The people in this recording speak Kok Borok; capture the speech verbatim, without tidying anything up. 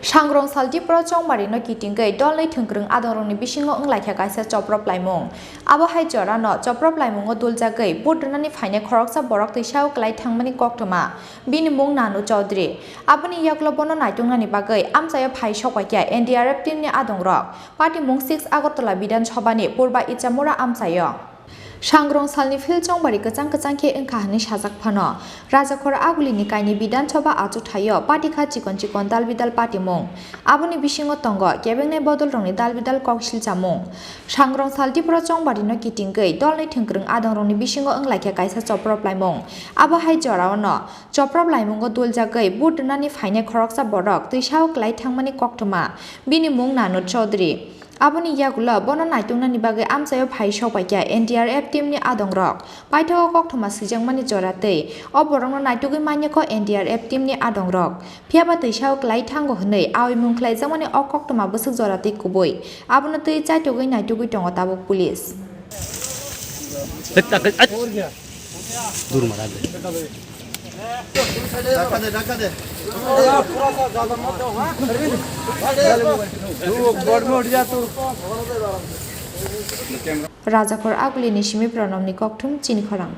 Sangrong sal Tripura chongmari no kitingwi dolni thwngkwrwng adongrokni bisingo wnglaikha kaisa choprop laimung. Abo hai jorano choprop laimungo duljagwi vote rwnani phainai khoroksa borok twisao kwlai thangmani koktwma. Bini mung Nanu Chaudhary. Aboni yagulo bono naituknani bagwi amchaio phai sokpaikha N D R F team ni adongrok. Party mung six Agartala Bidhan Sabha ni Purba Ichamura amchaio. Sangrong salni field chongbari kwchang kwchang khe wngkha hwnwi sajak phano, Rajakhor Agulini kainwi Bidhan Sabha achukthai-o patikha chikon chikon dal bidal patimung. Aboni bisingo tongo kebengnai bodolrokni dal bidal kok silchamung. Sangrong sal Tripura chongbarino kitingwi dolni thwngkwrwng adongrokni bisingo wnglaikha kaisa choprop laimung. Abo hai jorao no choprop laimungo duljagwi vote rwnani phainai khoroksa borok twisao kwlai thangmani koktwma. Bini mung Nanu Chaudhary. Aboni yagulo bono naituknani bagwi amchaio phai sokpaikha N D R F team ni adongrok. Paithago koktwma swijakmani jora tei o borokno naitugwi manya kho N D R F team ni adongrok. Phiyaba twisao kwlai thango hwnwi awi mung khlaijakmani o koktwma bwswk jora tei kubui. Abono twi chaitugwi naitugwi tongo tabuk police. Rajakhor Agulini simi Pronomni kokthum chini khorang.